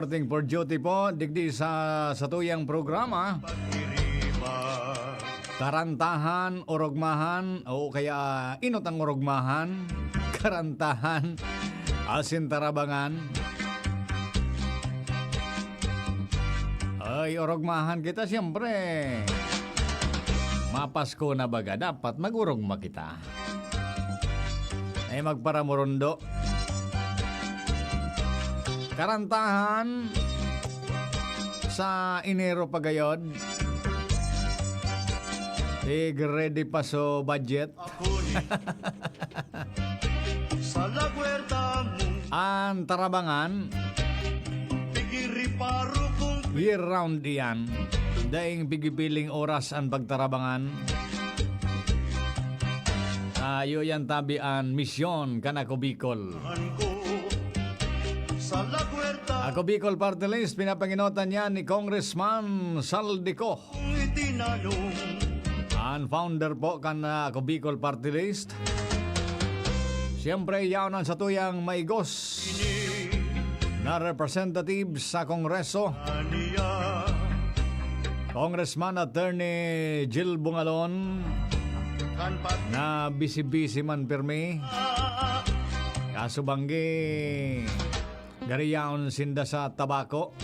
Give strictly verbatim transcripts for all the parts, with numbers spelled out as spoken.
Reporting for duty po, digdi sa satuyang programa. Karantahan, orogmahan, o kaya inot ang orogmahan, karantahan, asin tarabangan. Ay, orogmahan kita, siyempre. Mapasko na baga, dapat mag-orogma kita. Ay, magparamurundo. Karantahan sa Enero pa gayod. Tig ready pa so budget. Sa lagwerta mo, Ang tarabangan, Pigiriparo kung year round iyan. Daing pigipiling oras ang pagtarabangan. Ayo yan tabi an misyon kan Ako Bicol. Ako Bicol Party List. Sa lagwerta. Ako Bicol Party List, pinapanginotan niya ni Congressman Saldico. Kung itinanong. Ang founder po kan, ah, Ako Bicol Party List. Siyempre, yaon ang satuyang maigos na representative sa Kongreso. Aniya. Congressman Attorney Jill Bungalon. Kan pag- Na busy-busy man pirmi. Kaso banggi, gari yaon sinda sa Tabaco.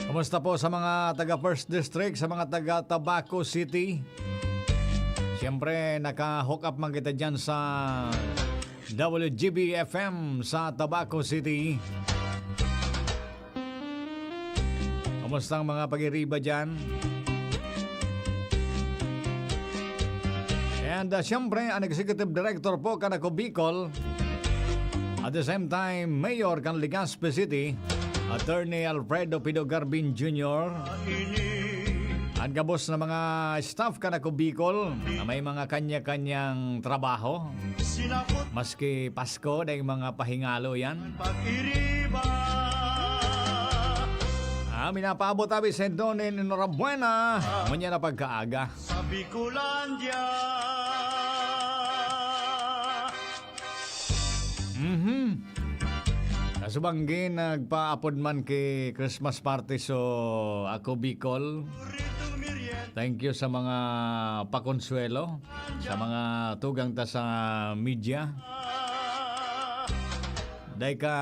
Kumusta po sa mga taga First District, sa mga taga Tabaco City? Siyempre, naka-hook up man kita dyan sa W G B F M sa Tabaco City. Kumusta ang mga pag-iriba dyan? And, ah, siyempre, ang executive director po kan Ako Bicol, at the same time, mayor kan Legazpi City, Attorney Alfredo Pido Garbin Junior, ang gabos na mga staff kan Ako Bicol na may mga kanya-kanyang trabaho. Sinapot. Maski Pasko, dahil mga pahingalo yan. Pag-iriba. Ah, minapaabot abi sa Don Enhorabuena. Ngunyan na pagkaaga. Sa Bicolandia. Mhm. Kasubanggi, nagpaapod man ki Christmas party, so Ako Bicol. Thank you sa mga pakonsuelo, sa mga tugang ta sa media. Dai ka,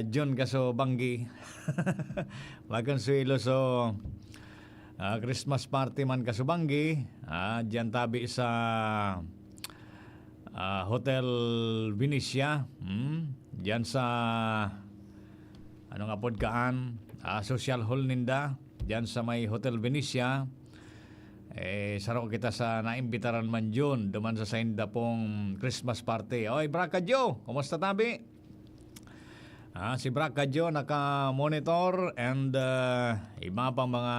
John, kasubanggi. Pakonsuelo, so, ah, Christmas party man kasubanggi. Ah, diyan tabi sa, ah, Hotel Venezia. Hmm? Diyan sa, ano nga pod kaan, ah, social hall ninda. Diyan sa may Hotel Venezia. Eh, saro kita sa naimbitaran man yun, duman sa sainda pong Christmas party. Oy, Braka Joe, kumusta tabi? Ah, si Braka Joe naka-monitor and, ah, iba pang mga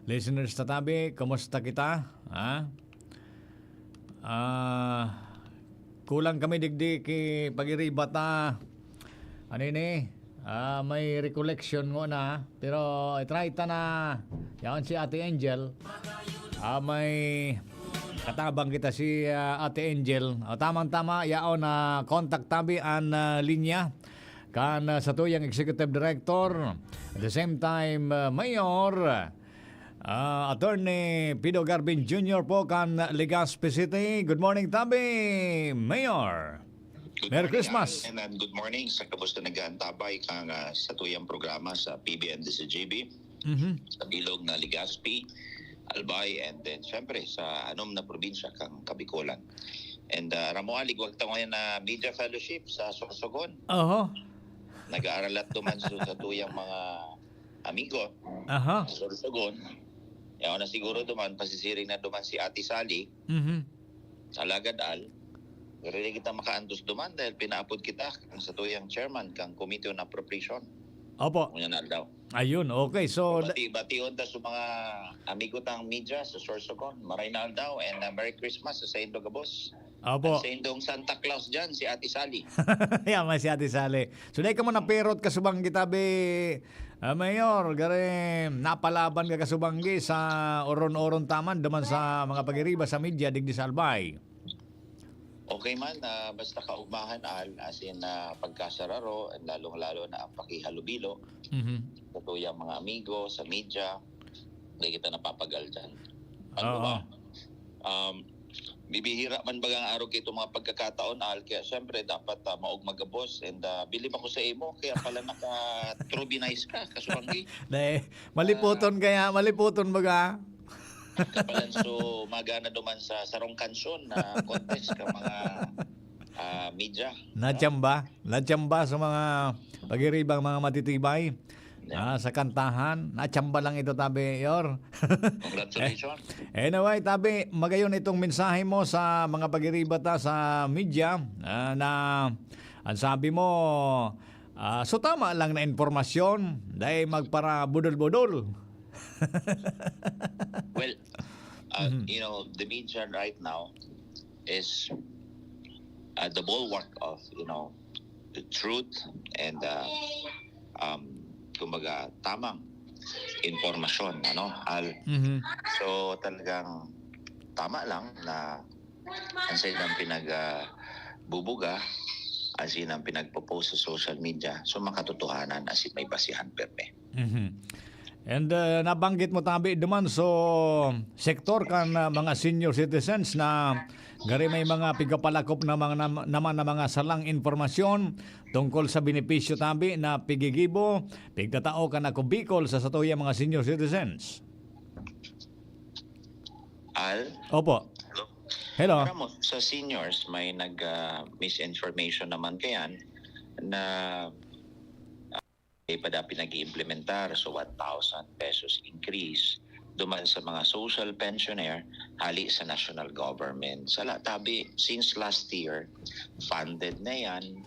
listeners ta tabi, kumusta kita? Ha? Ah, kulang kami digdi ki pag-iriba ta. Ano ini? Ah, may recollection ngona, pero i-try ta na. Yaon si Ate Angel. Ah, may katabang kita si, ah, Ate Angel. O, tamang-tama, yaon na contact tabi an, ah, linya kan, ah, satuyang executive director. At the same time, ah, mayor, ah, Attorney Pido Garbin Junior po kan Legazpi City. Good morning, tabi, Mayor. Good Merry morning, Christmas. Alan, and good morning sa gabos na nag-aantabay kan, ah, satuyang programa sa P B N D C G B, Mhm. sa bilog na Legazpi, Albay, and then, syempre, sa anom na probinsya kan Kabikolan. And, ah, Ramo Ali, igwa ta ngayon na media fellowship sa Sorsogon. Oho. Nag-aaralat duman sa, satuyang mga amigo Aha. sa Sorsogon. Yaon na siguro duman, pasisiring na duman si Ate Sally. Mhm. Alagad, Al, diri kita makaantos duman dahil pinaapod kita kan satuyang chairman kan Committee on Appropriation. Opo. Ngunyan na aldaw. Ayun, okay. So, da- Bati-, bation ta sa mga amigo tang media sa Sorsogon. Maray na aldaw and, uh, Merry Christmas sa saindo gabos. Opo. At saindong Santa Claus dyan, si Ate Sally. Yaman si Ate Sally. So, dai ka mo naperot kasubang kita, be, ah, Mayor. Gari, napalaban ka kasubanggi sa oron-oron taman, duman sa mga pag-iriba sa media, digdi sa Albay. Okay man, ah, basta kaugmahan, Al, as in, ah, pagkasararo, and lalong-lalo na ang pakihalubilo Mhm. sa tuyang mga amigo, sa media, hindi kita napapagal dyan. Ano Oo. ba? Um, bibihira man baga ang arog kay itong mga pagkakataon, Al, kaya siyempre dapat ah, maog magabos, and ah, bilib ako sa imo, kaya pala naka-trubinize ka, kasubanggi. Dahil maliputon kaya, maliputon baga. Kapalanso magana duman sa sarong kansyon na contest ka mga ah, media. Nachamba, nachamba sa mga pagiribang mga matitibay. Ah, sa kantahan, nachamba lang ito, tabi, Yor. Congratulations. Anyway, tabi, magayon itong mensahe mo sa mga pagiriba ta sa media ah, na ang sabi mo, ah, so tama lang na impormasyon, dahil magpara budol-budol. Well, uh, Mhm. you know, the media right now is uh, the bulwark of, you know, the truth and uh, um, kumbaga, tamang impormasyon, ano, Al. Mhm. So, talagang tama lang na ang silang pinag ah, bubuga, ang silang pinagpo-post sa social media, so makatotohanan as in may basihan perme. Mhm. And uh, nabanggit mo, tabi, duman so sektor kan uh, mga senior citizens na gari may mga pigapalakop na mga nam- naman na mga salang impormasyon tungkol sa benepisyo, tabi, na pigigibo, pigtatao kan Ako Bicol sa satuyang mga senior citizens. Al, Opo. Hello. Alam mo, sa seniors, may nag ah, misinformation naman kayan na ah, pa da pinag-iimplementar. So, one thousand pesos increase duman sa mga social pensioner hali sa national government. Sala tabi, since last year, funded na yan,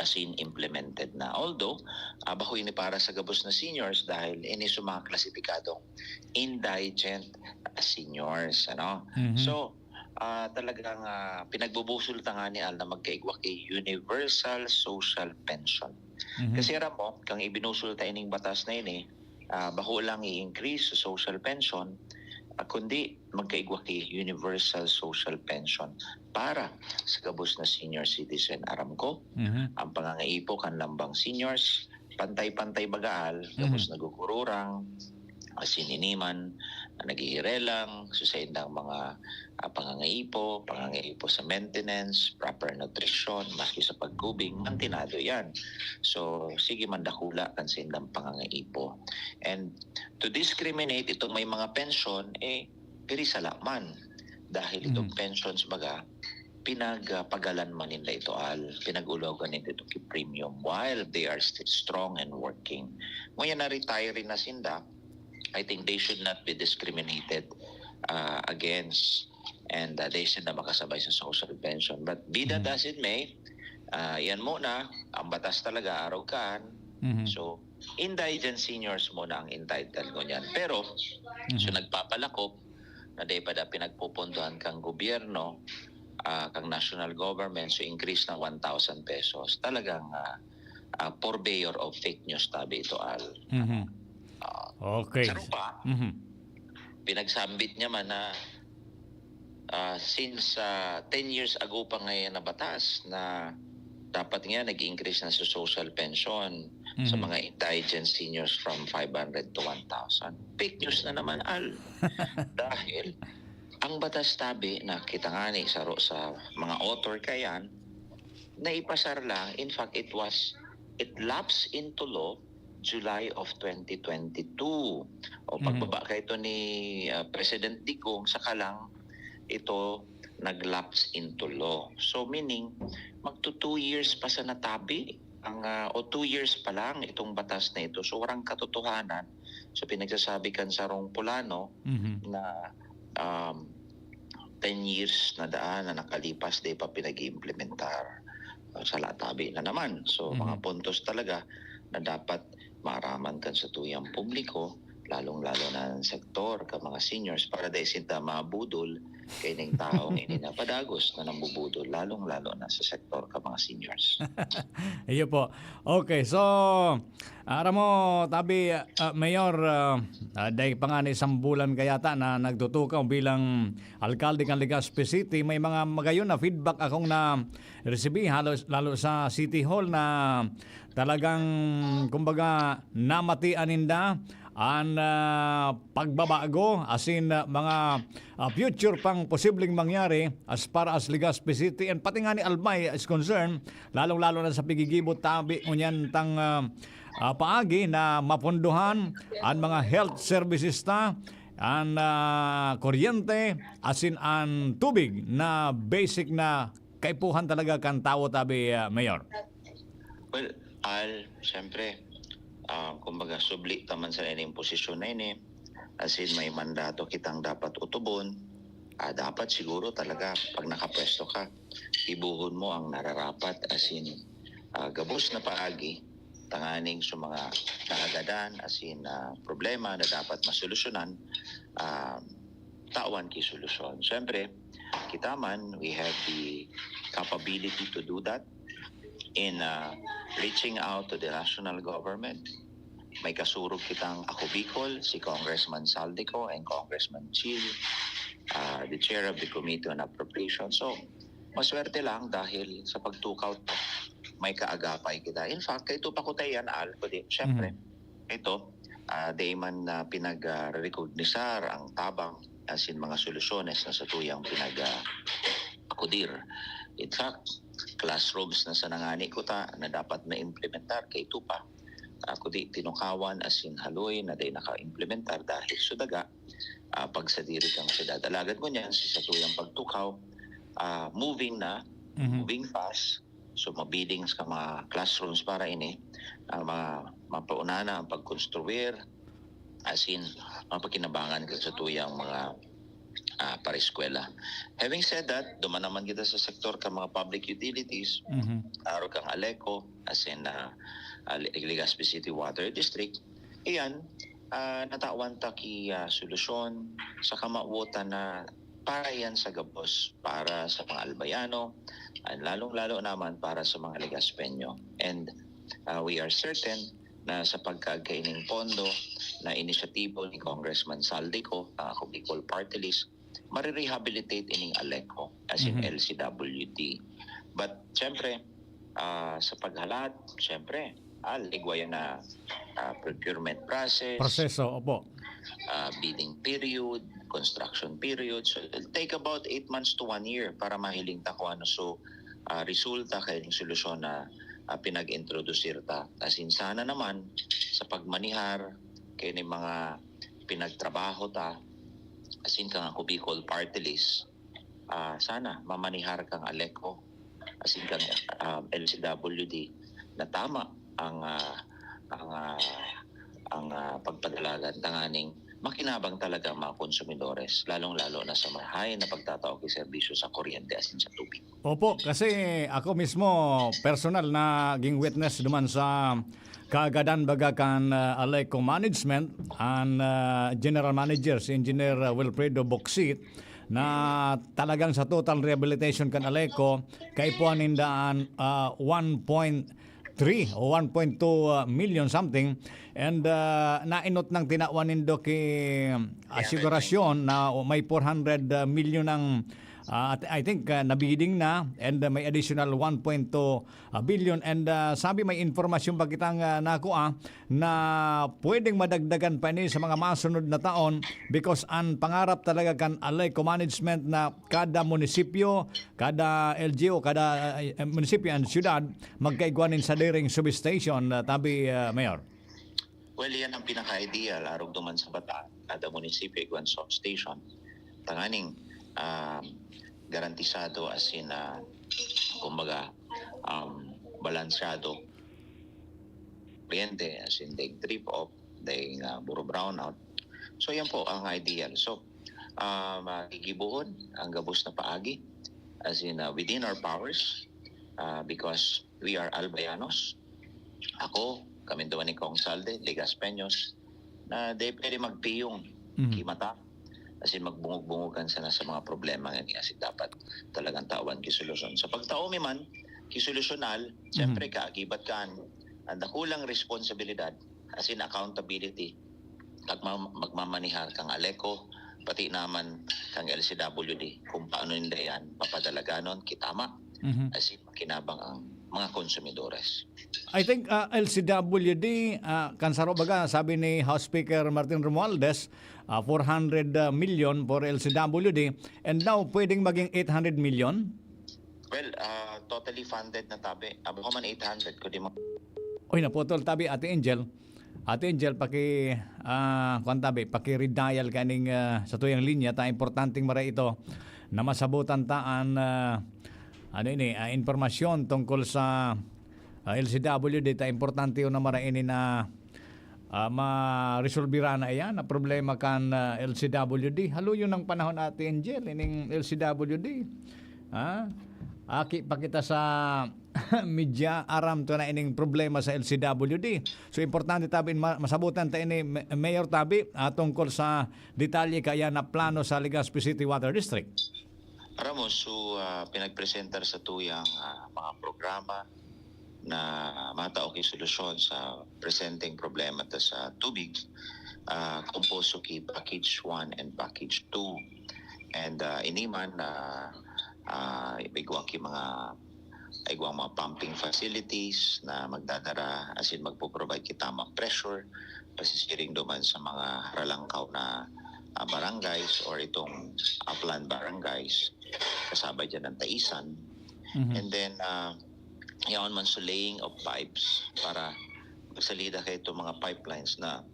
as in implemented na. Although, ah, bako ini para sa gabos na seniors dahil ini sa mga klasipikadong indigent seniors. Ano? Mhm. So, ah, talagang ah, pinagbubusol ta nga ni Al na magkaigwa kay universal social pension. Mhm. Kasi aram mo, kang ibinusol ta ining batas na ini, ah, bako lang i-increase sa social pension, ah, kundi magkaigwa kay universal social pension para sa gabos na senior citizen. Aram ko, Mhm. ang pangangaipo kan lambang seniors, pantay-pantay baga, Al, gabos nagugururang, asin ini man, ah, naghihirelang sa saindang mga ah, pangangaipo, pangangaipo sa maintenance, proper nutrition, maski sa paggubing, mantinado yan. So, sige man dakula kan saindang pangangaipo. And to discriminate itong may mga pensyon, eh, very sala man. Dahil itong Mm. pensions baga, pinagpagalan man ninda ito, Al, pinag-ulogan ninda ito ki premium while they are still strong and working. Ngunyan na retire na sinda, I think they should not be discriminated uh, against, and uh, they should na makasabay sa social pension. But be that Mhm. as it may, uh, yan muna, ang batas talaga, arog kan. Mhm. So, indigent seniors muna ang entitled ngunyan. Pero, so Mhm. nagpapalakop na dahil pa da pinagpupundohan kang gobyerno, ah, kang national government, so increase ng one thousand pesos. Talagang ah, ah, purveyor of fake news tabi ito, Al. Mhm. Ah, Okay. Saro pa, Mhm. pinagsambit niya man na ah, since ah, ten years ago pa ngayon na batas na dapat nga nag-increase na sa social pension sa Mhm. mga indigent seniors from five hundred to one thousand. Fake news na naman, Al. Dahil ang batas tabi na kita nga ni saro sa mga author kayan, naipasar lang. In fact, it was, it lapsed into law July of twenty twenty-two. O Mhm. pagbaba kay ito ni ah, President Digong, saka lang ito nag-lapse into law. So meaning, magto two years pa sa natabi, ang, ah, o two years pa lang itong batas na ito. So warang katotohanan. So pinagsasabi kan sarong pulano Mhm. na um, ten years na daan na nakalipas, di pa pinag-iimplementar. Uh, sa latabi na naman. So, Mhm. mga puntos talaga na dapat maaraman kan sa tuyang publiko, lalong-lalo na ang sektor ka mga seniors, para dai sinda mabudol kaining taong ini na padagos na nambubudol, lalong-lalo na sa sektor ka mga seniors. Iyo po. Okay, so, aram mo, tabi, ah, Mayor, ah, ah, dai pa nga ni isang bulan kayata na nagtutukaw bilang alkalde kan Legazpi City. May mga magayon na feedback akong na-resibi, halos, lalo sa City Hall na talagang, kumbaga, namatian ninda an, ah, pagbabago, asin, ah, mga, ah, future pang posibleng mangyari as far as Legazpi City and pati nga ni Albay is concerned, lalong-lalo na sa pigigibo tabi ngunyan tang, ah, ah, paagi na mapondohan an mga health services ta, an, ah, kuryente, asin an tubig na basic na kaipuhan talaga kan tawo tabi, ah, Mayor. Well, Al, siyempre, ah, kumbaga, subli ta man sa ining posisyon na ini, asin may mandato kitang dapat utubon, ah, dapat siguro talaga pag nakapwesto ka, gibohon mo ang nararapat, asin, ah, gabos na paagi, tanganing sa mga kaagadan, asin, ah, problema na dapat masolusyonan, ah, tawan ki solusyon. Siyempre, kita man, we have the capability to do that in, ah, reaching out to the national government. May kasurog kitang Ako Bicol, si Congressman Zaldy Co and Congressman Chil, ah, the chair of the Committee on Appropriation. So, maswerte lang dahil sa pagtukaw ta, may kaagapay kita. In fact, kaito pa ko tayan, Al, kundi, syempre, ito, ah, dai man na pinag-recognisar ang tabang asin mga solusyones na satuyang pinag, ah, akudir. In fact, classrooms na sana ngani kuta na dapat maimplementar, kaito pa. Ah, kundi tinukawan asin haloy na dai nakaimplementar dahil sa daga, ah, pagsadiri kan syudad. Alagad ngunyan, si satuyang pagtukaw, ah, moving na, Mhm. moving fast. So, mabiling sa mga classrooms para ini, ah, ma-, mapauna na ang pagkonstruir, asin mapakinabangan kan satuyang mga, ah, pareskwela. Having said that, duman naman kita sa sektor kan mga public utilities, Mhm. arog kan Aleco, asin, ah, ah, Legazpi City Water District. Iyan, ah, natawan ta ki, ah, solusyon sa kamawotan na para yan sa gabos, para sa mga Albayano, and lalong-lalo naman para sa mga Legazpeño. And, ah, we are certain na sa pagkagkaining pondo na inisyatibo ni Congressman Zaldy Co, ah, Ako Bicol Party List, marirehabilitate ining Aleco, as in Mhm. L C W D. But, syempre, ah, sa paghalat, syempre, ah, igwa yan na, ah, procurement process, Proseso, opo. ah, bidding period, construction period. So, it'll take about eight months to one year para mahiling ta kung ano. So, ah, resulta kaining solusyon na, ah, pinag-introducir ta. Asin sana naman, sa pagmanihar kaining mga pinagtrabaho ta, asin kan Ako Bicol Party List, ah, sana mamanihar kan Aleco, asin kan, ah, L C W D na tama ang, ah, ang, ah, ang, ah, pagpadalagan tanganing makinabang talaga ang mga konsumidores, lalong-lalo na sa mahay na pagtatao ki serbisyo sa kuryente asin sa tubig. Opo, kasi ako mismo, personal na ging witness duman sa kaagadan baga kan, ah, Aleco Management, an, ah, General Manager, si Engineer, ah, Wilfredo Bocsit, na talagang sa total rehabilitation kan Aleco, kaipuhan ninda an, ah, one point three o one point two million something. And, ah, nainot nang tinawan nindo ki, ah, asigurasyon na may four hundred million ang, ah, at I think, ah, nabiding na, and, ah, may additional one point two billion. And, ah, sabi, may impormasyon pa kitang, ah, nakua na pwedeng madagdagan pa ini sa mga masunod na taon, because an pangarap talaga kan Aleco Management na kada munisipyo, kada L G U, kada, ah, munisipyo and syudad magkaigwa nin sadiring substation, ah, tabi, ah, Mayor. Well, yan ang pinaka-ideal, arog duman sa Bataan, kada munisipyo igwa nin substation. Tanganing, um, garantisado, asin, ah, kumbaga, um, balansyado, kuryente, asin daing trip-off, daing, ah, buro brownout. So, yan po ang ideal. So, ah, magigibohon ang gabos na paagi, asin, ah, within our powers, ah, because we are Albayanos. Ako, kami duman ni Cong Zaldy, Legaspeños, ah, di pwede magpiyong Mhm. kimata. As in, magbungog-bungogan sana sa mga problema nga niya si dapat talagang tawan ki solusyon. Sa pagtao mi man ki solusyon, Al, siyempre, Mhm. kaagibat kan ang dakulang responsibilidad, as in, accountability, kag ma-, magmamanihar kang Aleco, pati naman kang L C W D, kung paano ninda yan papadalaganon, kitama, Mhm. as in, makinabang ang mga konsumidores. I think, ah, L C W D, ah, kan saro baga, sabi ni House Speaker Martin Romualdez, ah, four hundred million for L C W D, and now pwedeng maging eight hundred million? Well, ah, totally funded na tabi. Abo ko man eight hundred, kundi mo. Uy, naputol tabi, Ate Angel. Ate Angel, paki, ah, kuwan tabi, paki-redial kaning, ah, sa tuyang linya, ta importanteng maray ito na masabutan ta an, ah, ano ini, ah, impormasyon tungkol sa, ah, L C W D, ta importante yun na maray ini na, ah, maresolbira na iyan, na problema kan, ah, L C W D. Haluyon ang panahon, Ate Angel, ining L C W D. Ha? Aki pa kita sa media, aram to na ining problema sa L C W D. So, importante tabi ma-, masabutan ta ini, Ma-, Mayor Tabi, ah, tungkol sa detalye kaya na plano sa Legazpi City Water District. Aram mo, so, ah, pinagpresentar sa tuyang, ah, mga programa na matao ki solusyon sa presenteng problema ta sa tubig, ah, komposo ki Package one and Package two. And, ah, ini man, ah, ah, igwa ki mga, igwang mga pumping facilities na magdadara, as in, magpo-provide ki tamang pressure, pasisiring duman sa mga haralangkaw na, ah, barangays or itong upland barangays. Kasabay dyan ang Taisan. Mhm. And then, ah, yaon man sa laying of pipes para magsalida kayo itong mga pipelines na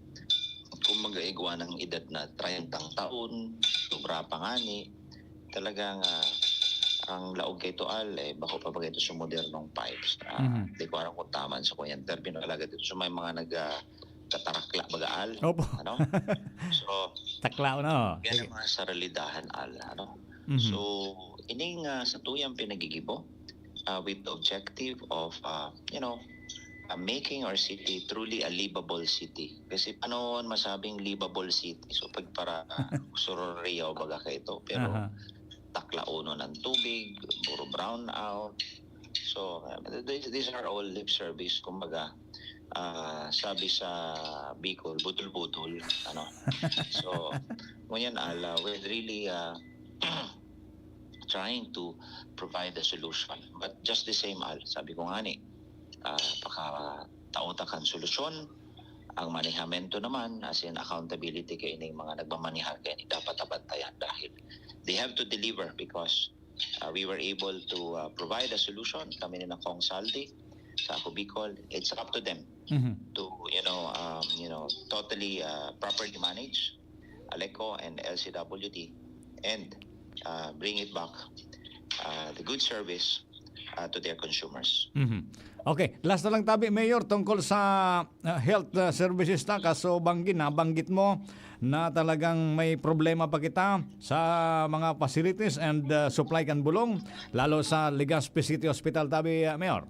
kung mag-aigwa ng edad na treyntang taon, sobra pa ngani, talagang, ah, ang laog kayo to, Al, eh, bako pa ba kayo to sa modernong pipes? Ah, Mhm. di ko alam kung tama sa kung yan termino talaga dito. So, may mga nag, ah, tatarakla baga, Al. Opo. Ano? So, Taklao na, oh. Yan Sige. ang mga saralidahan, Al. Ano? Mhm. So, ining, ah, sa tuyang pinagigibo, ah, with the objective of, ah, you know, ah, making our city truly a livable city. Kasi paano masabing livable city? So, pag para, ah, sururiyaw baga ka ito. Pero Aha. taklaonon ang tubig, puro brown out. So, ah, these, these are all lip service. Kumbaga, ah, sabi sa Bicol, budol-budol. Ano? So, ngunyan, Al, ah, we're really, ah, trying to provide a solution. But just the same, Al, sabi ko nga ni, ah, pakatao ta kan solusyon. Ang manehamento naman, as in accountability kay ining mga nagmamaneha, kay ini dapat nabantayan dahil they have to deliver because, ah, we were able to, ah, provide a solution, kami ni na Cong Saldi sa Ako Bicol. It's up to them Mhm. to, you know, um, you know, totally, ah, properly manage Aleco and L C W D and, ah, bring it back, ah, the good service, ah, to their consumers. Mhm. Okay, last na lang tabi, Mayor, tungkol sa, ah, health, ah, services ta, kaso banggi, nabanggit mo na talagang may problema pa kita sa mga facilities and, ah, supply kan bulong, lalo sa Legazpi City Hospital tabi, ah, Mayor.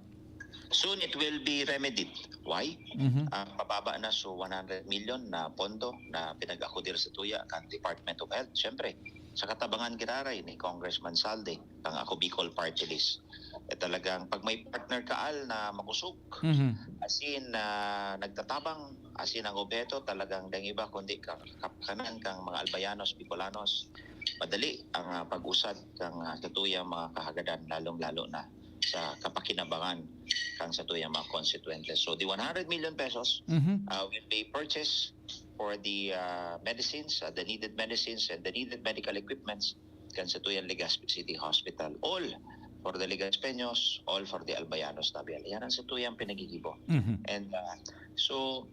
Soon it will be remedied. Why? Mhm. Ah, mababa na so one hundred million na pondo na pinag-akudir sa tuya kan Department of Health. Siyempre, sa katabangan giraray ni Congressman Saldi, ang Ako Bicol Party List. Eh, talagang pag may partner ka, Al, na makusog, Mhm. as in, ah, nagtatabang, as in, ang obheto, talagang dang iba, kundi ka-, kapakanan kang mga Albayanos, Bicolanos. Madali ang, ah, pag-usad kang, ah, sa tuyang mga kahagadan, lalong-lalo na sa kapakinabangan kang sa tuyang mga konstituyentes. So, the one hundred million pesos, Mhm. ah, will be purchased for the, ah, medicines, ah, the needed medicines and the needed medical equipments kan sa tuyang Legazpi City Hospital. All for the Legazpeños, all for the Albayanos, tabi. Yan ang sa tuyang pinagigibo. Mhm. And, ah, so,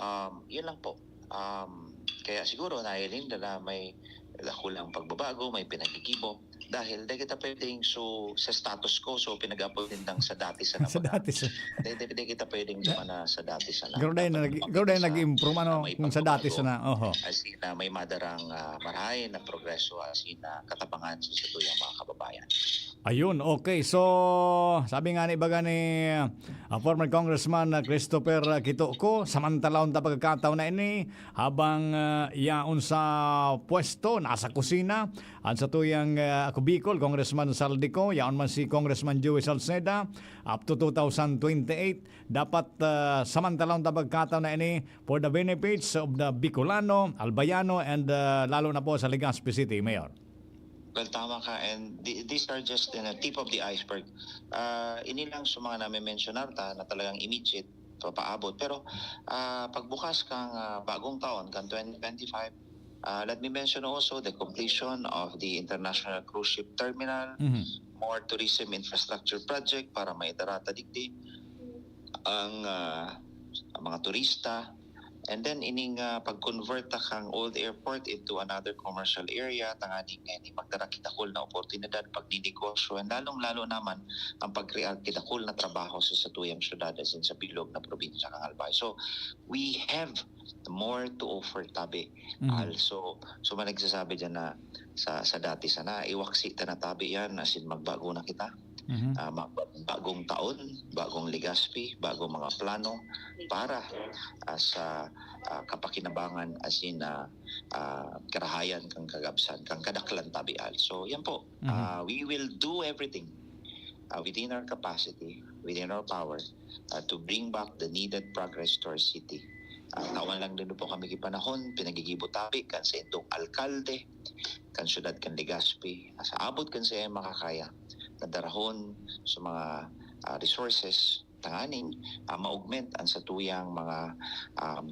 um, yun lang po. Um, kaya siguro nahiling na, na may dakulang pagbabago, may pinagigibo. Dahil di kita pwedeng su-, sa status quo, so pinag-apod nindang sa dati sana. Sa baga, dati sa di, di, di kita pwedeng Na- dumana sa dati sana. Pero dahil Dapat nag-, mapakita pero dahil sa, nag-improve, ano, ah, may kung sa dati pagbabago. Sana, oho. As in, ah, may madarang, ah, marahay na progreso, as in, ah, katabangan sa satuyang mga kababayan. Ayun, okay. So, sabi nga ni, baga ni, ah, former Congressman, ah, Christopher, ah, Quitoco, samantalahon ta pagkakataon na ini, habang, ah, yaon sa pwesto, nasa kusina, an satuyang, ah, Ako Bicol, Congressman Zaldy Co, yaon man si Congressman Joey Salceda, up to two thousand twenty-eight, dapat, ah, samantalahon ta pagkataon na ini for the benefits of the Bicolano, Albayano, and, ah, lalo na po sa Legazpi City, Mayor. Well, tama ka. And thi-, these are just, you know, tip of the iceberg. Ah, ini lang sa mga nami-mentionar ta na talagang immediate papaabot. Pero, ah, pagbukas kang, ah, bagong taon, kang twenty twenty-five, ah, let me mention also the completion of the International Cruise Ship Terminal, Mhm. more tourism infrastructure project para maidara ta digdi ang, ah, ang mga turista. And then, ining, ah, pag-convert ta kang old airport into another commercial area, tanganing, eh, ni magdara ki dakul na oportunidad, pagninegosyo, and lalong-lalo naman ang pag-create ki dakul na trabaho sa satuyang syudad, as in sa bilog na probinsya kan Albay. So, we have more to offer, tabi. Mhm. Also, so, may nagsasabi dyan na sa, sa dati sana, iwaksi ta na tabi yan, as in magbago na kita. Mhm. Ah, ma-, bagong taon, bagong Legazpi, bagong mga plano para, ah, sa, ah, kapakinabangan, as in, ah, ah, karahayan kan kagabsan, kan kadaklan tabi, al. So, yan po. Mhm. Ah, we will do everything, ah, within our capacity, within our power, ah, to bring back the needed progress to our city. Ah, tawan lang din po kami ki panahon, pinagigibo tabi kan saindong alkalde, kan siyudad kan Legazpi, sa abot kan saiyang makakaya, na darahon sa mga, ah, resources, tanganing, ah, ma-augment ang satuyang mga, um,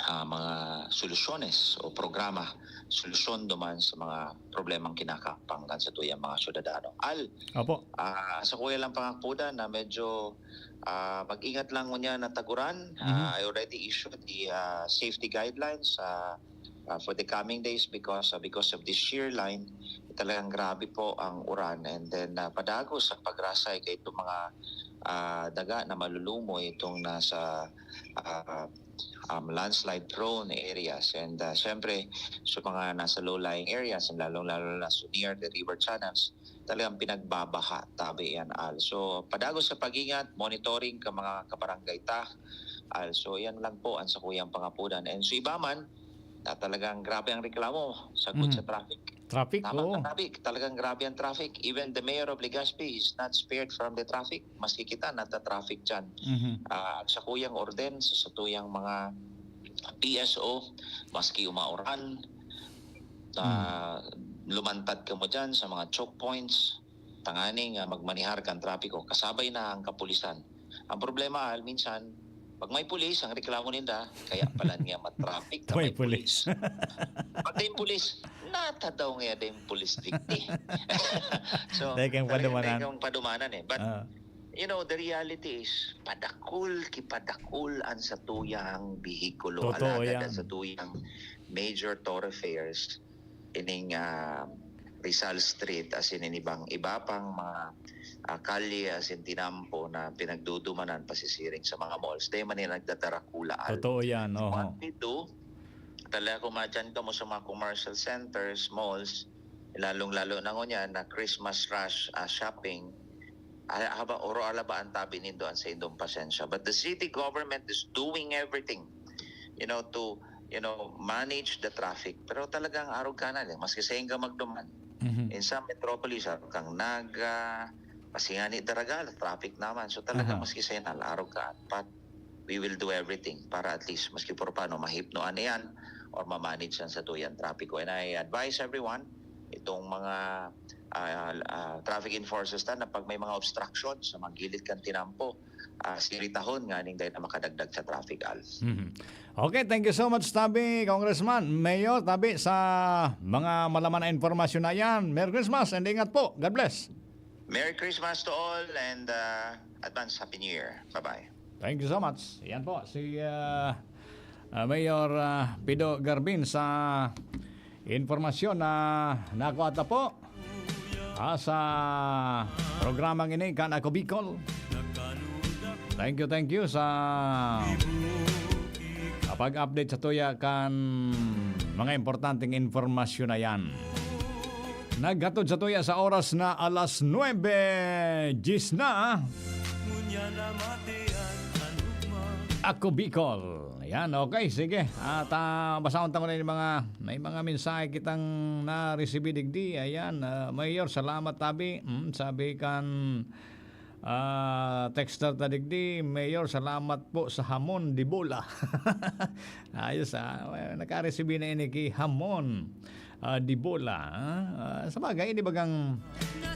ah, mga solusyones o programa, solusyon duman sa mga problemang kinakapanggan satuyang mga syudadano. Al, Opo. ah, sa kuya lang pangakpudan na medyo, ah, mag-ingat lang ngunyan na taguran. Mhm. Ah, I already issued the, ah, safety guidelines, ah, ah, for the coming days because, ah, because of this shear line, talagang grabe po ang uran. And then, ah, padagos sa pagrasay kay itong mga, ah, daga na malulumoy itong nasa, ah, um, landslide prone areas. And, ah, syempre, sa mga nasa low-lying areas, and lalong-lalo na sa near the river channels, talagang pinagbabaha, tabi yan, al. So, padagos sa pag-ingat, monitoring ka mga kabarangay ta, al. So, yan lang po ang sakuyang pangapudan. And sa iba man, na talagang grabe ang reklamo, sagot Mhm. sa traffic. Traffic, Tama oo. ka, traffic. Talagang grabe ang traffic. Even the mayor of Legazpi is not spared from the traffic. Maski kita, nata-traffic dyan. Mhm. Ah, sa kuyang orden, sa, sa tuyang mga P S O, maski umauran, ah, Hmm. lumantad ka mo dyan sa mga choke points, tanganing, ah, magmanihar kan trapiko. Kasabay na ang kapulisan. Ang problema, al, minsan, pag may pulis, ang reklamo ninda, kaya pala niya matraffic na May may pulis. pulis. Pag may pulis, nata daw nga din pulis digdi. So, Dahil kang talagang, padumanan. dahil kang padumanan eh. But, Ah. you know, the reality is, padakul, kipadakul ang satuyang bihikulo. Totoo Alagad yan. ang satuyang major thoroughfares, ining, ah, Rizal Street, as in, inibang iba pang mga, ah, kalye, as in, tinampo na pinagdudumanan pasisiring sa mga malls. Dahil man nila nagdadarakula, al. Totoo yan, So, oho. what we do, talaga kung madyan ka mo sa mga commercial centers, malls, lalong-lalo na ngunyan na Christmas rush, ah, shopping, ah, haba, oro alaba ang tabi nindo ang sa indong pasensya. But the city government is doing everything, you know, to, you know, manage the traffic. Pero talagang arog ka na, eh. Maski sa ka magduman. Mhm. In some metropolis, arog kang Naga, maski nga ni Daragal, traffic naman. So talaga, Aha. maski sa inal, arog ka. But we will do everything para at least, maski por paano, mahipnoan na yan or ma-manage yan sa tuyang trapiko. And I advise everyone, itong mga, ah, ah, traffic enforcers ta, na pag may mga obstruction sa mga gilid kan tinampo, ah, siritahon nganing dahil na makadagdag sa traffic, al. Mhm. Okay, thank you so much, tabi, Congressman, Mayor, tabi, sa mga malaman na impormasyon na yan. Merry Christmas and ingat po. God bless. Merry Christmas to all and, ah, advance Happy New Year. Bye-bye. Thank you so much. Yan po, si, ah, ah, Mayor, ah, Pido Garbin sa impormasyon na nakuha ta po. Ah, sa programang ini, kan Ako Bicol. Thank you, thank you sa, ah, pag-update sa tuya kan mga importanteng impormasyon na yan. Naghatod sa tuya sa oras na alas nuebe diyes na. Ako Bicol. Yan, okay, sige. At, ah, basahon ta muna yung mga, may mga mensahe kitang na-receive digdi. Ayan, ah, Mayor, salamat tabi. Hmm, sabi kan, ah, texter ta digdi, "Mayor, salamat po sa hamon, di bola." Ayos, ah. Well, naka-receive na ini ki hamon, ah, di bola, ah. Ah, sa bagay, ini bagang,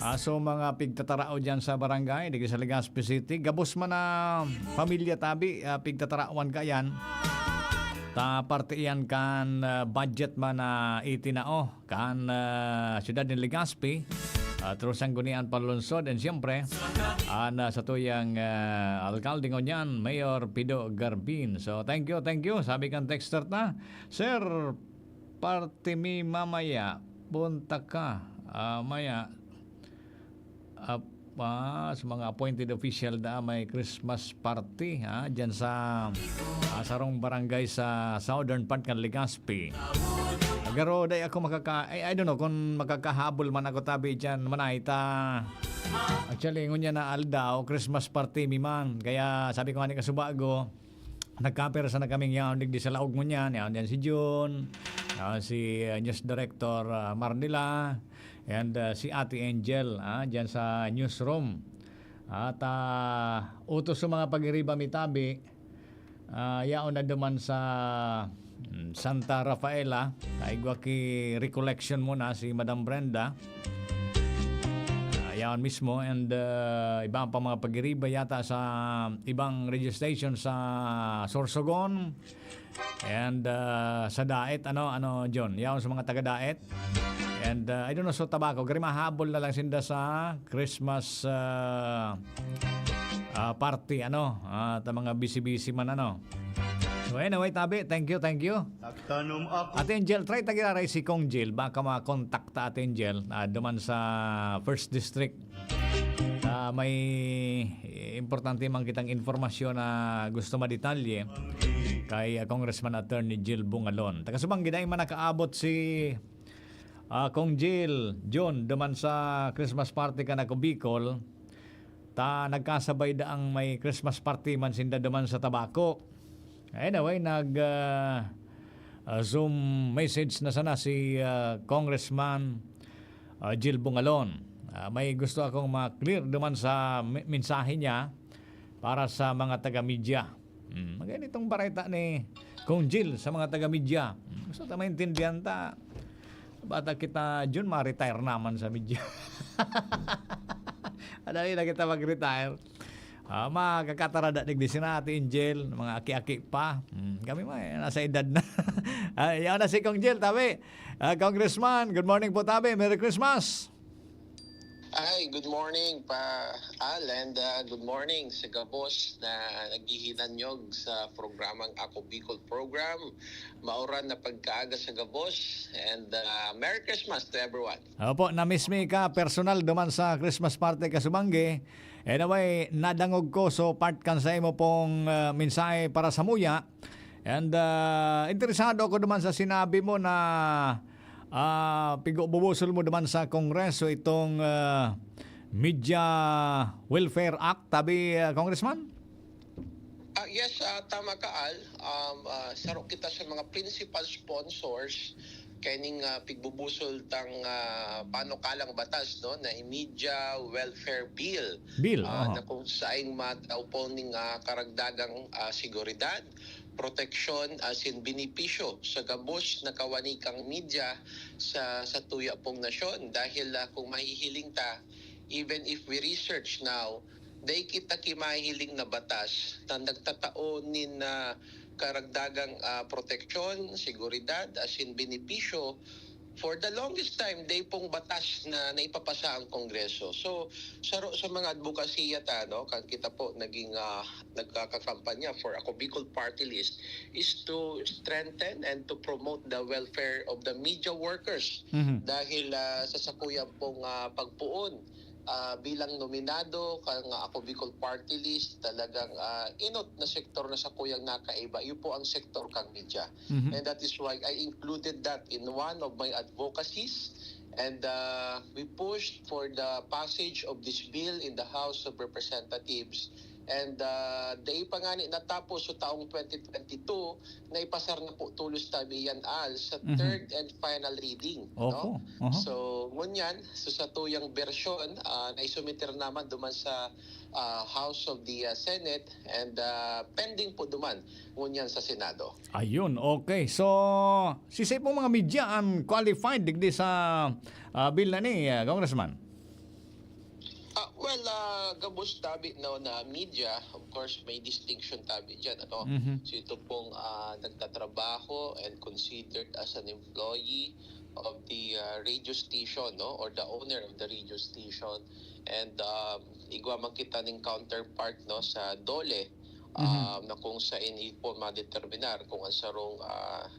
ah, so mga pigtatarao dyan sa barangay, digdi sa Legazpi City. Gabos man na pamilya tabi, ah, pigtatarawan ka yan. Ta parte iyan kan, ah, budget man na itinao kan, ah, siyudad nin Legazpi, ah, through Sangguniang Panlungsod, and siyempre, an, ah, satuyang, ah, alkalde ngunyan, Mayor Pido Garbin. So, thank you, thank you. Sabi kan texter ta, "Sir, parte mi mamaya, punta ka, ah, maya." Ah, ah, sa mga appointed official na may Christmas party, ha, dyan sa, ah, sarong barangay sa southern part kan Legazpi. Garo, dai ako makaka-, I, I don't know kung makakahabol man ako tabi dyan, manay ta. Actually, ngunyan na aldaw, Christmas party mi man. Kaya sabi ko nga ni kasubago, nagkapersa na kaming yaon digdi sa laog ngunyan. Yaon diyan si Jun, yaon si, uh, News Director, uh, Marnila, and, uh, si Ate Angel, ah, diyan sa newsroom. At, ah, utos sa mga pagiriba mi tabi, ah, yaon na duman sa, mm, Santa Rafaela. Kaigwa ki recollection muna si Madam Brenda. Ah, yaon mismo, and, ah, iba pa mga pagiriba yata sa ibang radio station sa Sorsogon. And, ah, sa Daet, ano, ano, John? Yaon sa mga taga Daet. And, ah, I don't know, sa Tabaco, gari mahabol na lang sinda sa Christmas, ah, ah, party, ano, at ang mga busy-busy man, ano. So anyway, tabi, thank you, thank you. Nagtanom ako. Ate Angel, try ta giraray si Kong Jill, baka makontakta Ate Angel, ah, duman sa First District. Ah, may importante man kitang impormasyon na gusto madetalye kay, ah, Congressman Attorney Jill Bungalon. Taga Subang, ginain man nakaabot si, ah, Kong Jill, Jun, duman sa Christmas party kan Ako Bicol. Ta nagkasabay daang may Christmas party man sinda duman sa Tabaco. Anyway, nag, ah, ah, Zoom message na sana si, ah, Congressman, ah, Jill Bungalon. Ah, may gusto akong ma-clear duman sa me-, mensahe niya para sa mga taga-media. Hmm, ganitong bareta ni Kong Jill sa mga taga-media. Hmm, gusto ta maintindihan ta. Bata kita, Jun, ma-retire naman sa media. Madali na kita mag-retire. Ah, makakatarada digdi sina Ate Angel, mga aki-aki pa. Hmm, kami man, eh, nasa edad na. Ah, yaon na si Kong Jill, tabi. Ah, Congressman, good morning po, tabi. Merry Christmas. Ay, good morning pa, Al, and, ah, good morning sa gabos na naghihinanyog sa programang Ako Bicol Program. Mauran na pagkaaga sa gabos, and, ah, Merry Christmas to everyone. Opo, na-miss mi ka personal duman sa Christmas party ka Subanggi. Anyway, nadangog ko, so part kan sa imo pong, ah, mensahe para sa muya. And, ah, interesado ako duman sa sinabi mo na, ah, pigububusol mo duman sa Kongreso itong, ah, Media Welfare Act, tabi, ah, Congressman? Ah, yes, ah, tama ka, Al. Um, ah, saro kita sa mga principal sponsors kaining, ah, pigbubusol tang, ah, panukalang batas, no, na Media Welfare Bill, Bill, ah, oho, na kung saing mataupaw ning, ah, karagdagang, ah, seguridad, proteksyon, asin benepisyo sa gabos na kawanikang media sa, sa tuya pong nasyon. Dahil, ah, kung mahihiling ta, even if we research now, dai kita ki mahihiling na batas na nagtatao nin, ah, karagdagang, ah, proteksyon, seguridad, asin benepisyo for the longest time, dai pong batas na naipapasa ang Kongreso. So, saro sa mga advokasya ta, no, kan kita po naging, ah, nagkakampanya for Ako Bicol Party List is to strengthen and to promote the welfare of the media workers. Mhm. Dahil, ah, sa sakuyan pong, ah, pagpoon, ah, bilang nominado kan Ako Bicol Party List, talagang, ah, inot na sektor na sakuyang nakaiba. Iyo po ang sektor kan media. Mhm. And that is why I included that in one of my advocacies. And, uh, we pushed for the passage of this bill in the House of Representatives. And, uh, dai pa ngani natapos sa taong twenty twenty-two, naipasar na po tulos tabi yan, Al, sa Mhm. third and final reading, Opo. no? Aha. So, ngunyan, sa satuyang bersyon, ah, naisumiter naman duman sa, ah, House of the, ah, Senate and, ah, pending po duman ngunyan sa Senado. Ayun, okay. So, sisay pong mga media an qualified digdi sa, ah, bill na ni, ah, Congressman? Ah, well, ah, gabos tabi, no, na media, of course, may distinction tabi diyan, ano? Mhm. So, ito pong, ah, nagtatrabaho and considered as an employee of the, ah, radio station, no, or the owner of the radio station. And, um, igwa man kita ning counterpart, no, sa DOLE, Mhm. um, na kung saen po madeterminar kung ang sarong, ah,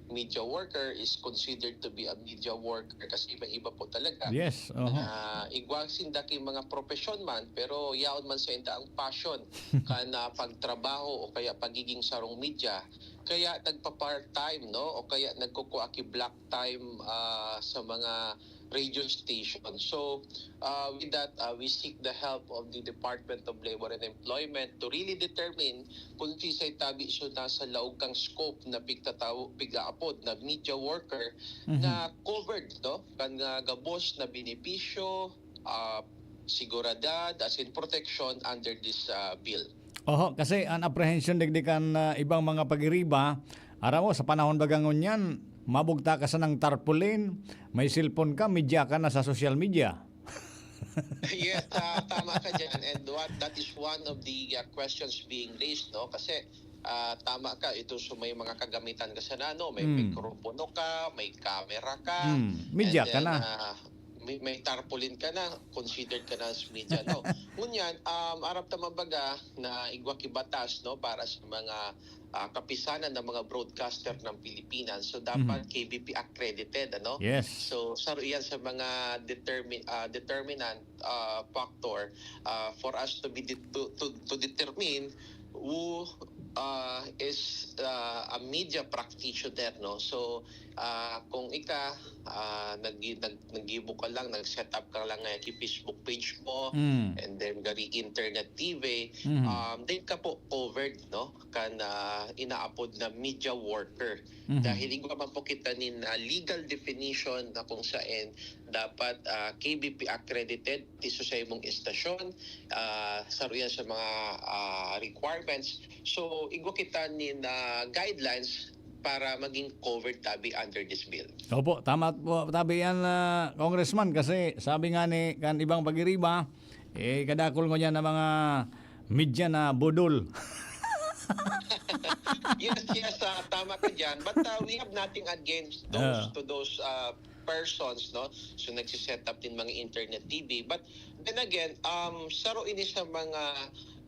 media worker is considered to be a media worker kasi iba-iba po talaga. Yes, oho. Ah, igwa sinda ki mga profesyon man, pero yaon man sainda ang passion kan, ah, pagtrabaho o kaya pagiging sarong media. Kaya nagpa-part-time, no? O kaya nagkukua ki block time, ah, sa mga radio station. So, ah, with that, ah, we seek the help of the Department of Labor and Employment to really determine kung siisay tabi so nasa laog kang scope na pigtataw-, pig-aapod na media worker Mhm. na covered, no? Kan, ah, gabos na benepisyo, ah, seguridad, as in protection under this, ah, bill. Oho, kasi an apprehension digdi kan, ah, ibang mga pag-iriba, aram mo, sa panahon baga ngunyan, mabugta ka sanang tarpaulin, may cellphone ka, media ka na sa social media. Yes, ah, tama ka diyan. And what, that is one of the, ah, questions being raised, no? Kasi, ah, tama ka, ito so may mga kagamitan ka sana, no? May Hmm. mikropono ka, may camera ka, Hmm. Media and ka then, na. ah, may, may tarpaulin ka na, considered ka na as media, no? Ngunyan, um, aram ta man baga na igwa ki batas, no, para sa mga, ah, kapisanan ng mga broadcaster ng Pilipinas. So, dapat Mhm. K B P accredited, ano? Yes. So, saro iyan sa mga determi-, ah, determinant, ah, factor, ah, for us to be de-, to, to, to determine who, ah, is, ah, a media practitioner, no? So, ah, kung ika, ah, nag-, nag-, naggibo ka lang, nag-set up ka lang nga ki Facebook page mo, Mm. and then gari internet T V, Mhm. um, then ka po covered, no? Kan, ah, inaapod na media worker. Mhm. Dahil igwa man po kita nin, ah, legal definition na kung saen dapat, ah, K B P accredited ti sa imong estasyon, ah, saro yan sa mga, ah, requirements. So, igwa kita nin, ah, guidelines para maging covered tabi under this bill. Opo, tama po tabi yan, ah, Congressman, kasi sabi nga ni kan ibang pag-iriba, eh, kadakul ngunyan na mga media na budol. Yes, yes, ah, tama ka diyan. But, ah, we have nothing against those, Ah. to those, ah, persons, no? So, nagse-set up din mga internet T V. But then again, um, saro ini sa mga,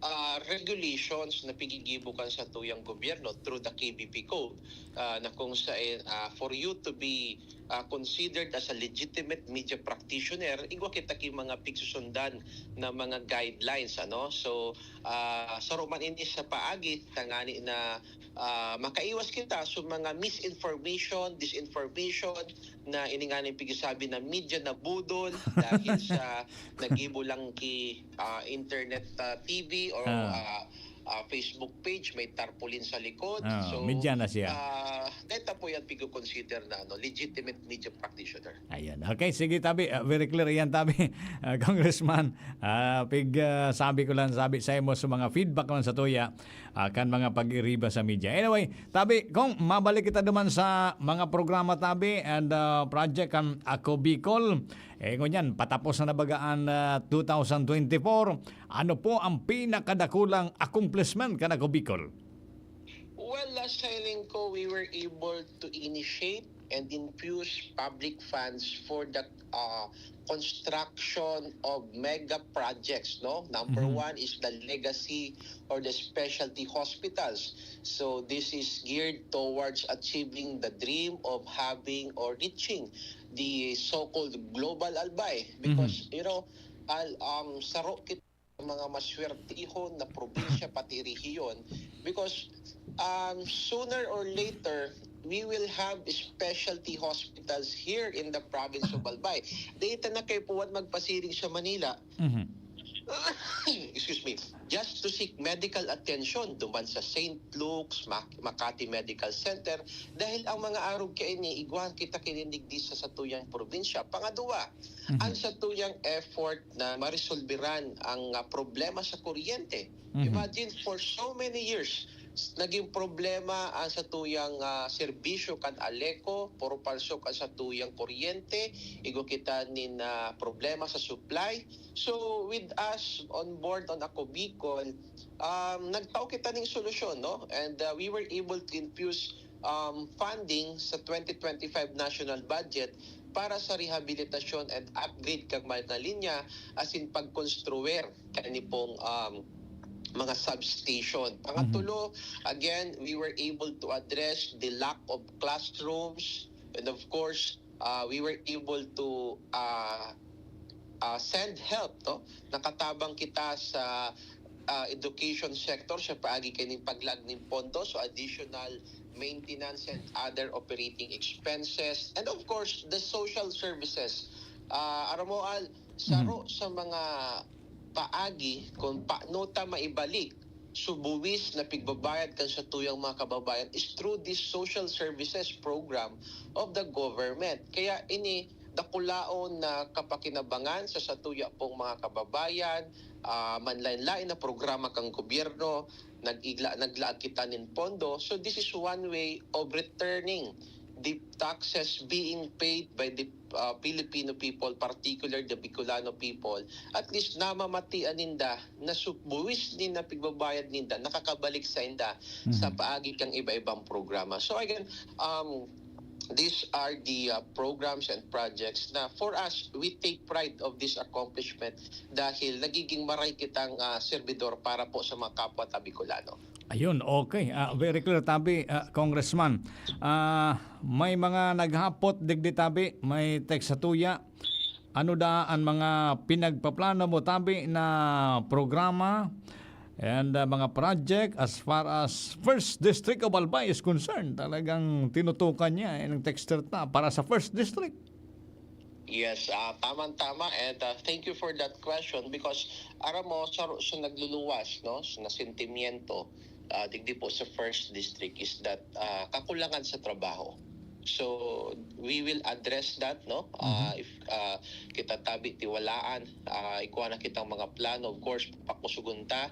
ah, regulations na pigigibo kan satuyang gobyerno through the K B P Code, ah, na kung saen, ah, for you to be, ah, considered as a legitimate media practitioner, igwa kita ki mga pigsusundan na mga guidelines, ano? So, ah, saro man ini sa paagi tangani na, ah, makaiwas kita sa mga misinformation, disinformation, na ini nga ning pigsasabi na media na budol dahil sa naggibo lang ki, ah, internet, ah, T V or, Ah. ah, ah, Facebook page, may tarpaulin sa likod. Ah, So, media na siya. ah, deta po yan pigo-consider na, ano, legitimate media practitioner. Ayan. Okay, sige, tabi. Ah, very clear yan, tabi. Ah, Congressman, ah, pig, ah, sabi ko lang, sabi sa imo sa mga feedback man sa tuya, ah, kan mga pag-iriba sa media. Anyway, tabi, kung mabalik kita duman sa mga programa, tabi, and, ah, project kan Ako Bicol, eh, ngunyan, patapos na na baga an, ah, two thousand twenty-four. Ano po ang pinakadakulang accomplishment kan Ako Bicol? Well, last signing ko, we were able to initiate and infuse public funds for the uh, construction of mega projects, no? Number Mhm. one is the legacy or the specialty hospitals. So this is geared towards achieving the dream of having or reaching the so-called global Albay, because, you know, al, um, saro kita mga maswertihon na probinsya pati rehiyon, because um, sooner or later we will have specialty hospitals here in the province of Albay. Dito na kay puwan magpasiring sa Manila. Mhm. Excuse me, just to seek medical attention duman sa Saint Luke's, Mac- Makati Medical Center, dahil ang mga arog kaini, igwa kita kininig di sa satuyang probinsya. Pangaduwa, Mhm. ang satuyang effort na maresolberan ang ah, problema sa kuryente. Mhm. Imagine, for so many years, s- naging problema ang satuyang ah, serbisyo kan Aleco, puro palsok ang satuyang kuryente, igwa kita nin ah, problema sa supply. So with us on board on Ako Bicol, um, nagtao kita ning solusyon, no? And uh, we were able to infuse um, funding sa twenty twenty-five national budget para sa rehabilitasyon and upgrade kan mga linya, asin pagkonstruir kani pong um, mga substation. Pangatulo, again, we were able to address the lack of classrooms, and of course, uh, we were able to uh, uh, send help, no? Nakatabang kita sa uh, education sector sa paagi kaning paglag nin pondo, so additional maintenance and other operating expenses, and of course the social services. Uh, aram mo, Al, saro sa mga paagi kung paano ta maibalik so buwis na pigbabayad kan satuyang mga kababayan is through this social services program of the government. Kaya ini dakulaon na kapakinabangan sa satuya pong mga kababayan, ah, manlain-lain na programa kan gobyerno, nag-igla, naglaag kita nin pondo. So this is one way of returning the taxes being paid by the uh, Filipino people, particular the Bicolano people. At least namamatian ninda na su- buwis nin na pigbabayad ninda nakakabalik sa inda sa Mhm. paagi kang iba-ibang programa. So again, um, these are the uh, programs and projects na for us, we take pride of this accomplishment dahil nagiging maray kitang uh, servidor para po sa mga kapwa ta Bicolano. Ayun, okay. Ah, very clear, tabi, ah, Congressman. Ah, may mga naghapot digdi, tabi, may text sa tuya. Ano da an mga pinagpaplano mo, tabi, na programa and ah, mga project as far as First District of Albay is concerned? Talagang tinutukan niya eh, ng texter ta para sa First District. Yes, ah, tamang-tama, and ah, thank you for that question, because aram mo, sa, sa nagluluwas, no, sa nasentimiento, ah, digdi po sa first district is that ah, kakulangan sa trabaho. So we will address that, no? Ah, if ah, kita tabi tiwalaan, ah, igwa na kitang mga plano, of course, pakusugon ta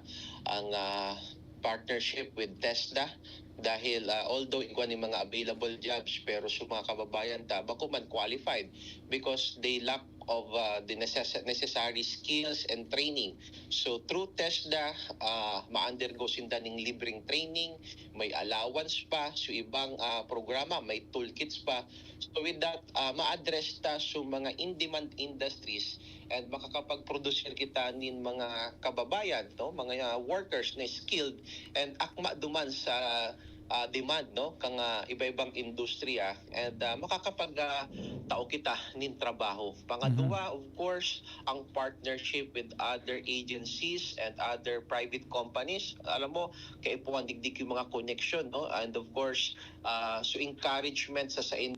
ang ah, partnership with TESDA, dahil ah, although igwa ni mga available jobs, pero sa mga kababayan ta bako man qualified because they lack of ah, the necess- necessary skills and training. So through TESDA, ah, ma-undergo sinda ning libreng training, may allowance pa, so ibang ah, programa, may toolkits pa. So with that, ah, ma-address ta so mga in-demand industries and makakapag-produce kita nin mga kababayan, no, mga ah, workers na skilled and akma duman sa ah, demand, no, kang ah, iba-ibang industriya, and ah, makakapag ah, tao kita nin trabaho. Pangadwa, of course, ang partnership with other agencies and other private companies. Alam mo, kaipuhan digdi yung mga connection, no? And of course, ah, so encouragement sa sa in-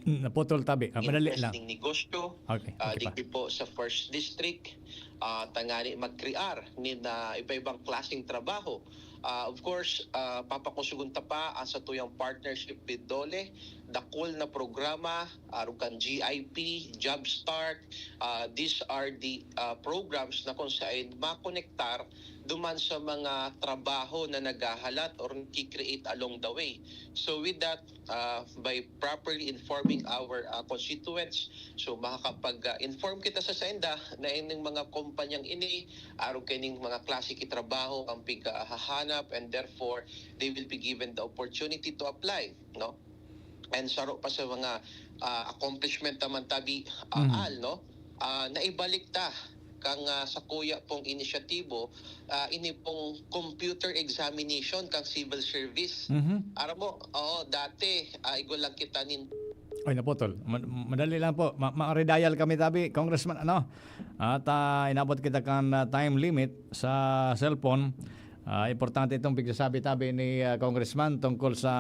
Mm, naputol, tabi. Ah, madali interest lang. Ning negosyo, Okay, ah, okay pa. Digdi po sa First District, ah, tangani magkrear nin ah, iba-ibang klaseng trabaho. Ah, of course, ah, papakusugon ta pa ang satuyang partnership with DOLE, dakul na programa, arog kan G I P, Job Start. Ah, these are the ah, programs na kung saan makonektar duman sa mga trabaho na naghahalat or nagki-create along the way. So with that, uh, by properly informing our uh, constituents, so makakapag-inform kita sa sainda na ining mga kompanyang ini, arog kaining mga klase ki trabaho ang pighahanap, and therefore they will be given the opportunity to apply, no? And saro pa sa mga, ah, accomplishment naman tabi, ah, Mhm. Al, no? Ah, naibalik ta kang, ah, sakuya pong inisyatibo, ah, ini pong computer examination kang civil service. Mhm. Aram mo, oo, dati, ah, igwa lang kita nin Ay, naputol. Ma-, madali lang po. Ma-, ma-redial kami tabi, Congressman, ano? At, ah, inabot kita kan, ah, time limit sa cellphone. Ah, importante itong pigsasabi tabi ni, ah, Congressman tungkol sa,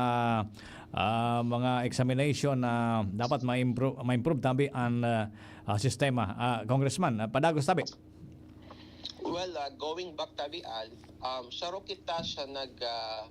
ah, mga examination na dapat ma-improve, ma-improve tabi ang, ah, ah, sistema. Ah, Congressman, ah, padagos tabi. Well, ah, going back tabi, Al, um, saro kita sa nag, ah,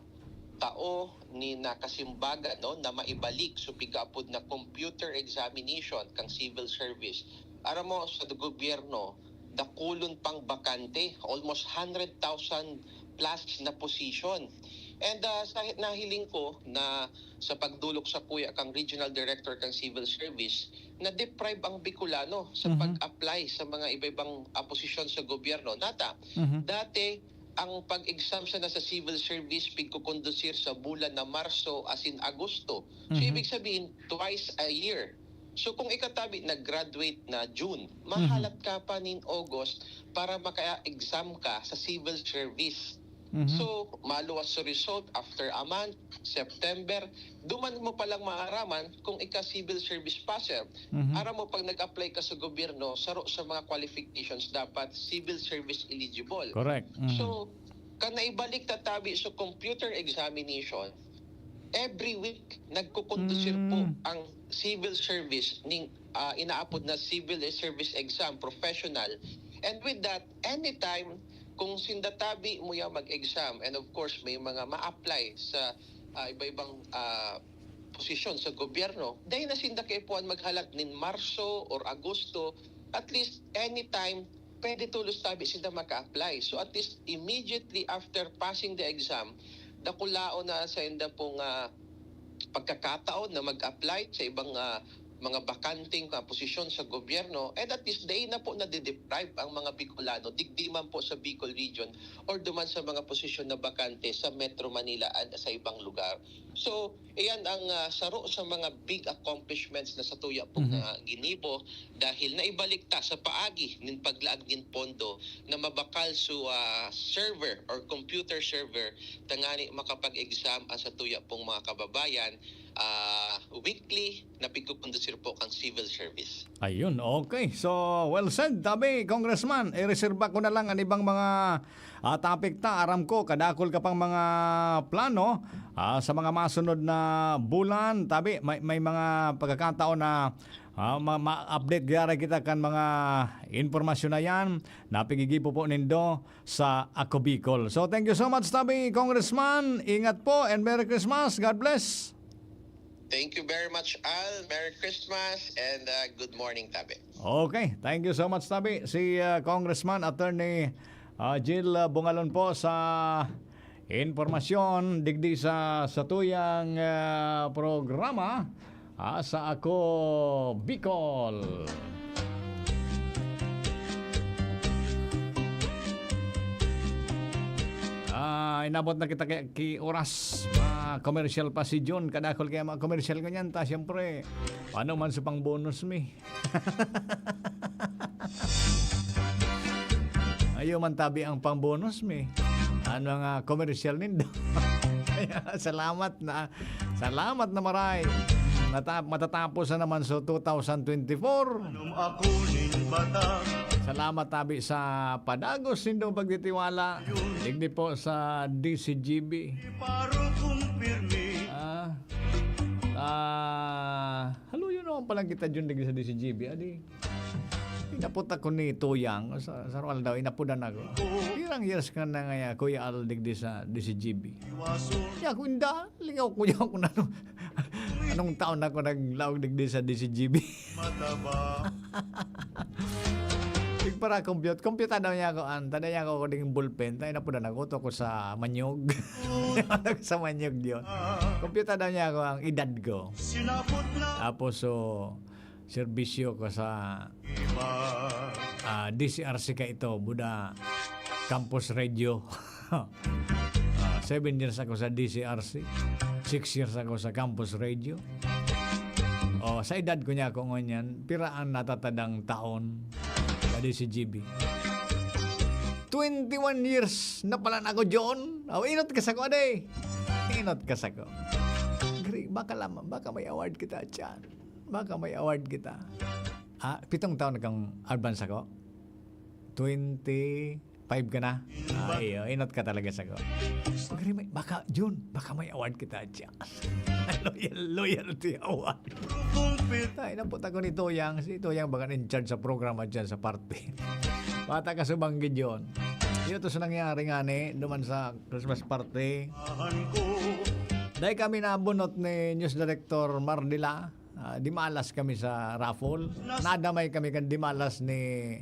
tao ni nakasimbagan, no, na maibalik so pigapod na computer examination kang civil service. Aram mo, sa gobyerno, dakulon pang bakante, almost hundred thousand plus na position. And, ah, sa nahiling ko na sa pagdolok sakuya kang regional director kang civil service, na-deprive ang Bicolano sa Mhm. pag-apply sa mga iba-ibang, ah, posisyon sa gobyerno. Nata, Mhm. dati, ang pag-exam sana sa civil service pigkukondusir sa bulan na Marso asin Agosto. So, Mhm. ibig sabihin, twice a year. So, kung ika tabi nag-graduate na June, mahalat ka pa nin August para maka-exam ka sa civil service. Mhm. So, maluwas so result after a month, September, duman mo palang maaraman kung ika civil service passer. Mhm. Aram mo, pag nag-apply ka sa gobyerno, saro sa mga qualifications, dapat civil service eligible. Correct. Mhm. So, kan naibalik ta tabi sa computer examination, every week, nagkukondusir po Mm. ang civil service ning, ah, inaapod na civil service exam, professional. And with that, anytime, kung sinda tabi mo yan mag-exam, and of course, may mga ma-apply sa, ah, iba-ibang, ah, posisyon sa gobyerno, dahil na sinda kaipuhan maghalat nin Marso or Agosto, at least anytime, pwede tolos tabi sinda maka-apply. So, at least immediately after passing the exam, dakulaon na sa inda pong, ah, pagkakataon na mag-apply sa ibang, ah, mga bakanting, ah, posisyon sa gobyerno. And at least, dai na po nade-deprive ang mga Bicolano, digdi man po sa Bicol Region or duman sa mga posisyon na bakante sa Metro Manila and sa ibang lugar. So, iyan ang, ah, saro sa mga big accomplishments na satuya pong, Mhm. ah, ginibo dahil naibalik ta sa paagi nin paglaag nin pondo na mabakal so, ah, server or computer server tangani makapag-exam ang satuya pong mga kababayan, ah, weekly na pigkukondusir po kang civil service. Ayun, okay. So, well said, tabi, Congressman. Ireserba ko na lang an ibang mga, ah, topic ta. Aram ko, kadakol ka pang mga plano, ah, sa mga masunod na bulan. Tabi, may, may mga pagkakataon na, ah, ma-, ma-update gyaray kita kan mga impormasyon na yan na pigigipo po nindo sa Ako Bicol. So, thank you so much, tabi, Congressman. Ingat po and Merry Christmas. God bless. Thank you very much, Al. Merry Christmas and, uh, good morning, tabi. Okay. Thank you so much, tabi. Si, uh, Congressman Attorney, uh, Jill, uh, Bungalon po sa impormasyon digdi sa satuyang, uh, programa, ah, sa Ako Bicol. Ah, inabot na kita kay, kay oras. Ma-commercial pa si Jun. Kadakol kaya mga commercial ko niyan. Ta, siyempre, paano man sa pang bonus mi? Ayo man tabi ang pang bonus mi. Ano nga commercial nindo? Kaya salamat na. Salamat na maray. Nata-, matatapos na naman so two thousand twenty-four. Nung ako ning bata. Salamat tabi sa padagos nindong pagtitiwala. Digdi po sa D C G B. Paro kong pirmi. Ah, ah, haluyo naman palang kita dyan digdi sa D C G B. Adi, inapot ako ni Tuyang. Sa, sa Roald daw, inapudan ako. Pirang years ka na nga, Kuya Al, digdi sa D C G B? Iwason. Kaya ako, inda, lingaw ko yun kung ano. Anong taon ako naglaog digdi sa D C G B? Mataba. Tig para compute. Compute daw niya ako, an, tada niya ako ding ballpen. Tayo na po na naguto ko sa manyog. Sa manyog yun. Compute daw niya ako ang edad ko. Sinabot na. Tapos, so, serbisyo ko sa, Iba. Ah, D C R C ka ito, Buda Campus Radio. Ah, seven years ako sa D C R C. Six years ako sa Campus Radio. O, sa edad ko niya, kung ngunyan, pira ang natatadang taon? Kadi si G B. Twenty-one years na pala na ako, John. Aw, inot ka sako, ade. Inot ka sako. Gri, baka lamang, baka may award kita dyan. Baka may award kita. Ah, pitong taon na kang advance ako? Twenty-five ka na? Ah, iyo, inot ka talaga sako. Gri, may, baka, Jun, baka may award kita dyan. Loyal, loyalty award. Tayo na po, tako ni Toyang. Si Toyang baga in charge sa programa dyan sa party. Bata ka sa banggi, John. Iyo, to sa nangyari nga ni, duman sa Christmas party. Dahil kami nabunot ni News Director Mardila, ah, dimalas kami sa raffle. Nadamay kami kan dimalas ni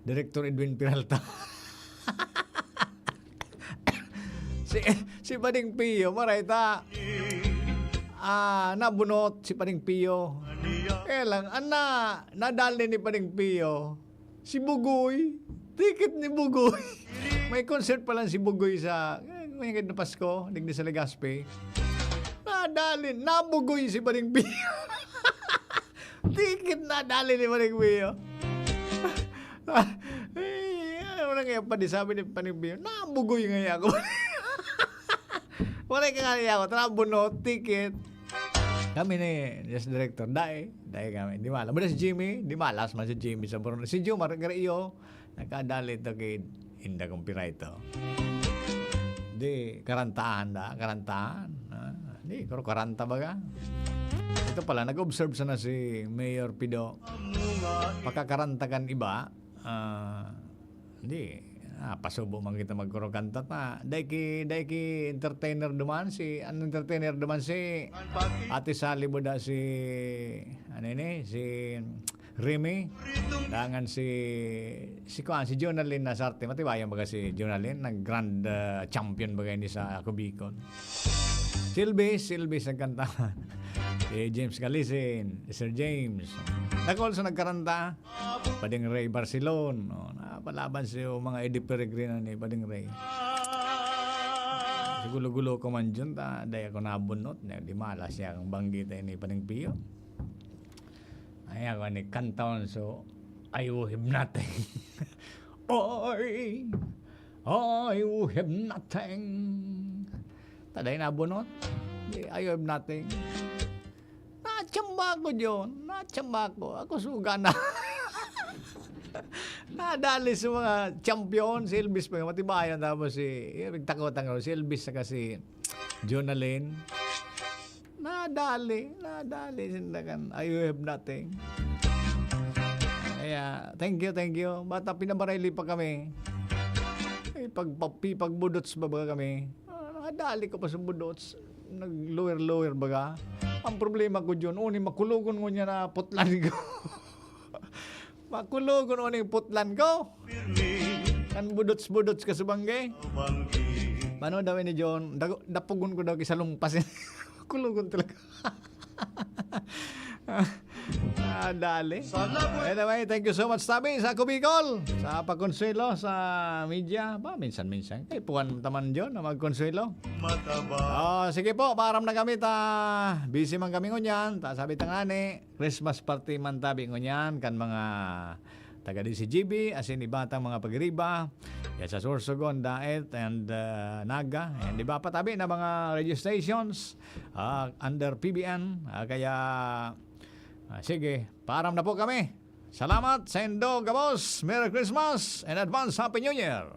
Director Edwin Peralta. Si, si Pading Pio, maray ta. Ah, nabunot si Pading Pio. Kaya lang, ana, nadali ni Pading Pio. Si Bugoy. Ticket ni Bugoy. May concert pa lang si Bugoy sa, eh, ngayong Pasko, digdi sa Legazpi. Nadali, nabugoy si Pading Pio. Ticket nadali ni Pading Pio. Eh, ano na kaya pa, di sabi ni Pading Pio, nabugoy nga ako. Wala ka nga niya ako, trabo no, ticket. Kami ni, yes, director, dai, dai kami. Di malas. Muna si Jimmy, di malas man si Jimmy sa Bruno. Si Jomar, kaya iyo, nakadali to kay Inda kong pira ito. Di, karantahan da, karantahan. Ah, di, pero karanta baga. Ito pala, nag-observe sana si Mayor Pido. Pagkakaranta kan iba, ah, di, ah, pasubo man kita magkurukanta ta. Dai ki, dai ki entertainer duman si, ang entertainer duman si Ate Sally Buda, si, ano ini, si Remy. Dangan si, si kuan, si Jonalyn Nasarte. Matibayan baga si Jonalyn, nag-grand, ah, champion baga ini sa Ako Bicol. Silvis, Silvis nagkanta. Si James Galisin, Sir James. Dakol sa nagkaranta. Pading Ray Barcelon. Oh, napalaban si mga Eddie Peregrino ni Pading Ray. Sigulo-gulo ko man dyan, ta, dai ako nabunot. Di malas niya ang banggit ni Pading Pio. Ay, ako ni kantaon, so, I owe him nothing. Oy, I owe him nothing. Ta, dai nabunot. Di, I owe him nothing. Nachamba ko, John. Nachamba ko. Ako suga na. Nadali sa mga champion, si Elvis pa, matibayan, tapos si, eh, nagtakot ang si Elvis saka si Jonalyn. Nadali, nadali, sinda kan, "I owe him nothing." Kaya, thank you, thank you. Bata, pinabarayli pa kami. Ay, pag, pag, pagbudots ba, baga kami? Ah, nadali ko pa sa budots. Nag-lower-lower, baga. Ang problema ko, John, uni, makulogon ko niya na putlan ko. Makulogon uni putlan ko. Kan budots-budots ka sa bangge. Paano daw ini, John? Dago-, dapugon ko daw ki sa lumpas. Kulogon talaga. Ah, dali. Anyway, thank you so much, Tabi, sa Ako Bicol, sa pagkonsuelo sa media. Ba, minsan-minsan. Kay puwan taman, John, na magkonsuelo. Oh, sige po, paaram na kami ta. Busy man kami ngunyan. Ta, sabi ta nga ni, Christmas party man tabi ngunyan kan mga taga D C G B, asin iba tang mga pagiriba, ya sa Sorsogon, Daet, and, uh, Naga, and iba pa tabi na mga radio stations, ah, under P B N. Ah, kaya, ah, sige, paaram na po kami. Salamat sa indo gabos. Merry Christmas and advance Happy New Year.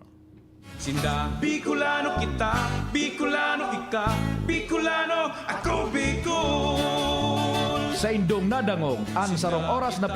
Sinda, Bicolano kita, Bicolano ika, Bicolano ako, Bicol. Sa indong nadangog ang sarong oras na